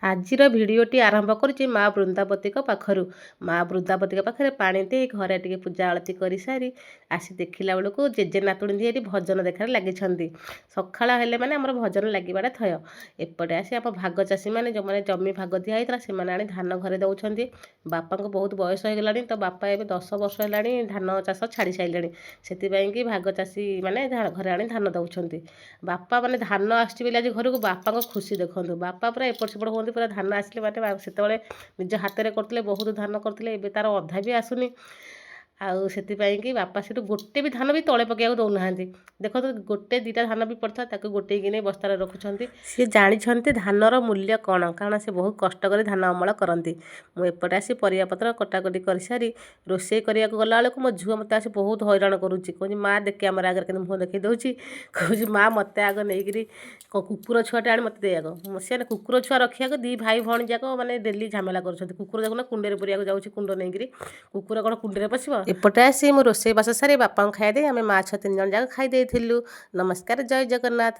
ଆଜିର ଭିଡ଼ିଓଟି ଆରମ୍ଭ କରୁଛି ମା ବୃନ୍ଦାବତୀଙ୍କ ପାଖରୁ। ମା ବୃନ୍ଦାବତୀଙ୍କ ପାଖରେ ପାଣି ଦେଇ ଘରେ ଟିକେ ପୂଜା ଆଳତି କରିସାରି ଆସି ଦେଖିଲା ବେଳକୁ ଜେଜେ ନାତୁଣୀ ଏଠି ଭଜନ ଦେଖାରେ ଲାଗିଛନ୍ତି। ସକାଳ ହେଲେ ମାନେ ଆମର ଭଜନ ଲାଗିବାଟା ଥୟ। ଏପଟେ ଆସି ଆମ ଭାଗ ଚାଷୀମାନେ, ଯେଉଁମାନେ ଜମି ଭାଗ ଦିଆ ହେଇଥିଲା, ସେମାନେ ଆଣି ଧାନ ଘରେ ଦେଉଛନ୍ତି। ବାପାଙ୍କୁ ବହୁତ ବୟସ ହେଇଗଲାଣି ତ, ବାପା ଏବେ 10 ବର୍ଷ ହେଲାଣି ଧାନ ଚାଷ ଛାଡ଼ି ସାରିଲେଣି। ସେଥିପାଇଁ କି ଭାଗ ଚାଷୀ ମାନେ ଘରେ ଆଣି ଧାନ ଦେଉଛନ୍ତି। ବାପା ମାନେ ଧାନ ଆସୁଛି ବୋଲି ଆଜି ଘରକୁ ବାପାଙ୍କ ଖୁସି ଦେଖନ୍ତୁ। ବାପା ପୁରା ଏପଟ ସେପଟ ହୁଅନ୍ତି ପୁରା। ଧାନ ଆସିଲେ ମାନେ ସେତେବେଳେ ନିଜ ହାତରେ କରୁଥିଲେ, ବହୁତ ଧାନ କରୁଥିଲେ। ଏବେ ତାର ଅଧା ବି ଆସୁନି। ଆଉ ସେଥିପାଇଁ କି ବାପା ସେଠୁ ଗୋଟେ ବି ଧାନ ବି ତଳେ ପକାଇବାକୁ ଦେଉନାହାନ୍ତି। ଦେଖନ୍ତୁ, ଗୋଟେ ଦୁଇଟା ଧାନ ବି ପଡ଼ିଥିଲା, ତାକୁ ଗୋଟେଇକି ନେଇ ବସ୍ତାରେ ରଖୁଛନ୍ତି। ସିଏ ଜାଣିଛନ୍ତି ଧାନର ମୂଲ୍ୟ କ'ଣ, କାରଣ ସେ ବହୁତ କଷ୍ଟ କରି ଧାନ ଅମଳ କରନ୍ତି। ମୁଁ ଏପଟେ ଆସି ପରିବାପତ୍ର କଟାକଟି କରିସାରି ରୋଷେଇ କରିବାକୁ ଗଲାବେଳକୁ ମୋ ଝିଅ ମୋତେ ଆସି ବହୁତ ହଇରାଣ କରୁଛି। କହୁଛି, ମା ଦେଖ, କ୍ୟାମେରା ଆଗରେ କେମିତି ମୁହଁ ଦେଖେଇ ଦେଉଛି। କହୁଛି, ମା, ମୋତେ ଆଗ ନେଇକିରି କୁକୁର ଛୁଆଟା ଆଣି ମୋତେ ଦେ ଆଗ। ସେ କୁକୁର ଛୁଆ ରଖିବାକୁ ଦୁଇ ଭାଇ ଭଉଣୀ ଯାକ ମାନେ ଡେଲି ଝାମେଲା କରୁଛନ୍ତି। କୁକୁର ଦେଖୁନ, କୁଣ୍ଡରେ ପୁରେଇବାକୁ ଯାଉଛି କୁଣ୍ଡ ନେଇକିରି। କୁକୁର କ'ଣ କୁଣ୍ଡରେ ପଶିବ? ଏପଟେ ଆସି ମୁଁ ରୋଷେଇ ବାସ ସାରି ବାପାଙ୍କୁ ଖାଇବା ଦେଇ ଆମେ ମା ଛୁଆ ତିନି ଜଣ ଯାକ ଖାଇ ଦେଇଥିଲୁ। ନମସ୍କାର, ଜୟ ଜଗନ୍ନାଥ।